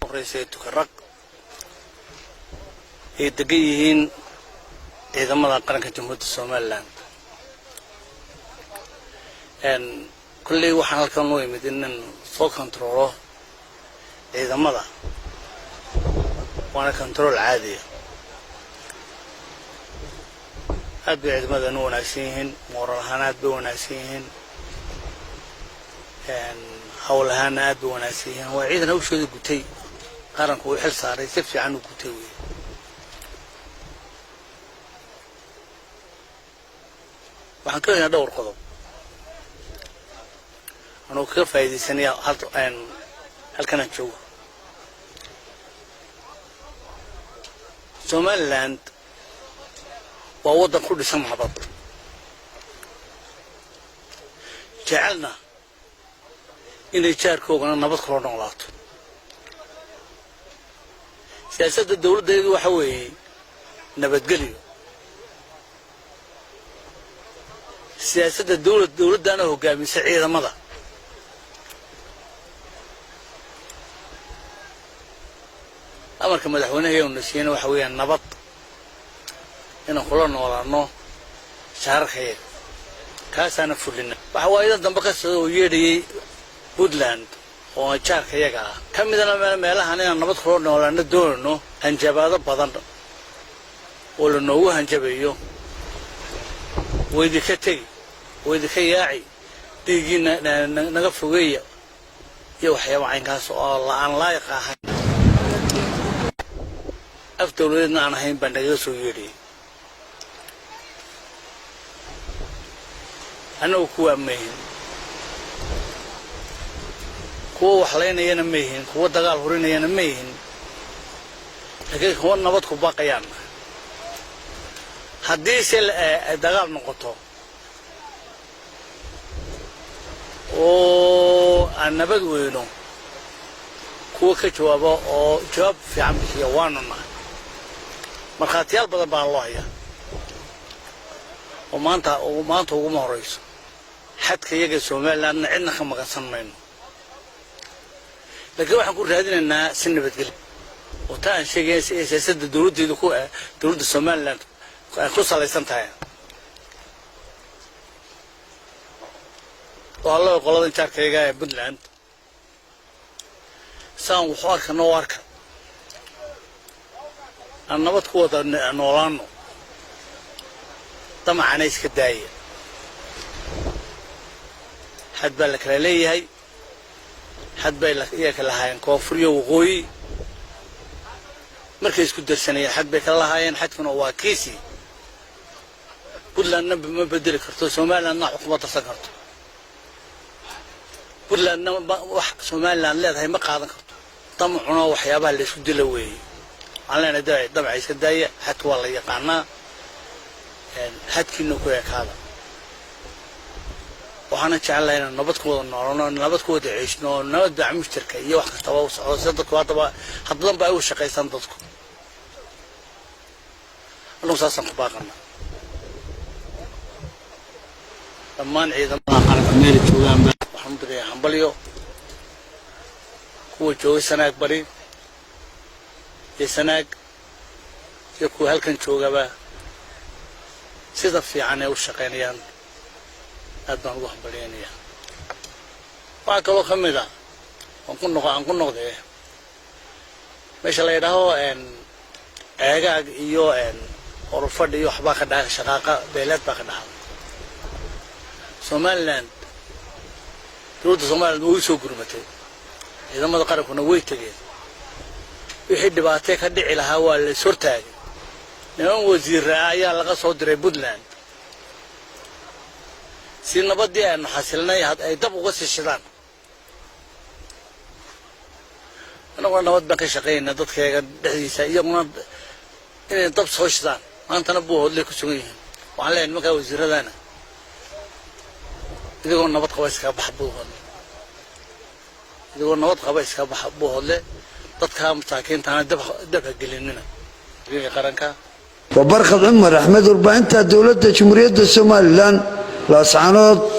Horeysa Tukaraq ay degan yihiin ciidamada qaranka Jamhuuriyadda Somaliland. Kolley waxaan halkan u imid inan soo kontaroolo ciidamada, waana kontarool caadiya. Aad bay ciidamadan u wanaagsan yihiin, mooral ahaan aad bay wanaagsan yihiin, hawl ahaanna aad bay wanaagsan yihiin. Waa ciidan hawshooda gutay, qaranku uu xil saaray, si fiican u gutay wey. Waxaan ka haynaa dhowr qodob anuu kaga faa'iidaysanaya halkanaan joogo. Somaliland waa waddan ku dhisan nabad, jecelna inay jaarkoogana nabad kula noolaato. Siyaasadda dawladdeedu waxa weeye nabadgelyo. Siyaasadda dawladdaana hoggaamisa ciidamada. Amarka madaxweynaha na siiyana waxa weeyaan nabad inaan kula noolaano shaararkayaga, kaasaana fulina. Waxa waayadan dambe ka soo yeedhayay Puntland oo jaarkayaga ah, ka midna meelahan inaan nabad kula noolaano doonayno, hanjabaado badan oo la noogu hanjabayo: waydinka tegi, waydinka yaaci, dhiiggiina naga fogeeya, iyo waxyaaba caynkaas oo aan laayiq ahayn, af dawladeedna aan ahayn baa nagaga soo yeedhayay. Annagu kuwaa maihin, kuwa waxlaynayana ma ihin, kuwa dagaal hurinayana ma ihin, laakiin kuwa nabad ku baaqayaan. Haddii se dagaal noqoto oo aan nabad weyno, kuwa ka jawaaba oo jawaab fiican bixiya waanu nahay. Markhaatiyaal badan baa loo hayaa oo maanta uguma horayso. Xadka iyaga Somalilandna cidna ka magansan mayno, laakiin waxaan ku raadinaynaa si nabadgelyo oo taa aan sheegaya siyaasadda dawladdeedu ku dawladda Somaliland ay ku salaysan tahay. Oo allaba qoladan jaarkayga ee Puntland saan waxu arkano u arka, aan nabad ku wada noolaano, damacana iska daaya. Xad baa la kala leeyahay, xad bay iyaa kala lahaayeen koonfur iyo waqooyi markay isku darsanayeen, xad bay kala lahaayeen. Xadkuna waa kiisii. Puntlandna ma bedeli karto, Somalilandna wax kuma darsan karto, Puntlandna wax Somaliland leedahay ma qaadan karto. Damacuna waxyaabaha la isku dila weeye. Waxaan leenahay damaca iska daaya, xadka waa la yaqaanaa, xadkiina ku ekaada. Waxaana jecelahay inaan nabad ku wada noolano, nabad ku wada ceeshno, nabad baa mushtarka iyo wax kastaba u socdo, sida dadku haddaba haddadan ba ay u shaqaysaan dadku. Annagu saasaan ku baaqana dhammaan ciidamada qaranka meela joogaanba. Waxaan u dirayaa hambalyo kuwa jooga Sanaag bari iyo Sanaag iyo kuwa halkan joogaba, sida fiican ay u shaqaynayaan aad baan ugu hambalyaynayaa. Waxaa kaloo ka mid a aan ku noqo aan ku noqdee meesha la yidhaaho Ceegaag iyo Orofadhi iyo waxbaa ka dhaca, shaqaaqa beeleed baa ka dhaca. Somaliland, dowladda Somaliland way u soo gurmatay, ciidamada qarankuna way tegeen. Wixii dhibaatee ka dhici lahaa waa la is hortaagay. Niman wasiiraa ayaa laga soo diray Puntland si nabaddii aynu xasilnay ay dab uga sii shidaan. Annaguna nabad baan ka shaqaynayna dadkeega dhexdiisa, iyaguna inay dab soo shidaan. Maantana Buuhoodley ku sugan yihiin. Waxaan leeyahay nimankaa wasiiradana, idigoo nabad qaba iskaga baxa Buuhoodle, idigoo nabad qaba iskaga baxa Buuhoodle, dadkaa masaakiintaana dab ha gelinina qaranka. Waa Barkhad Cumar Axmed, warbaahinta dowladda Jamhuuriyadda Somalilan, Laascaanood.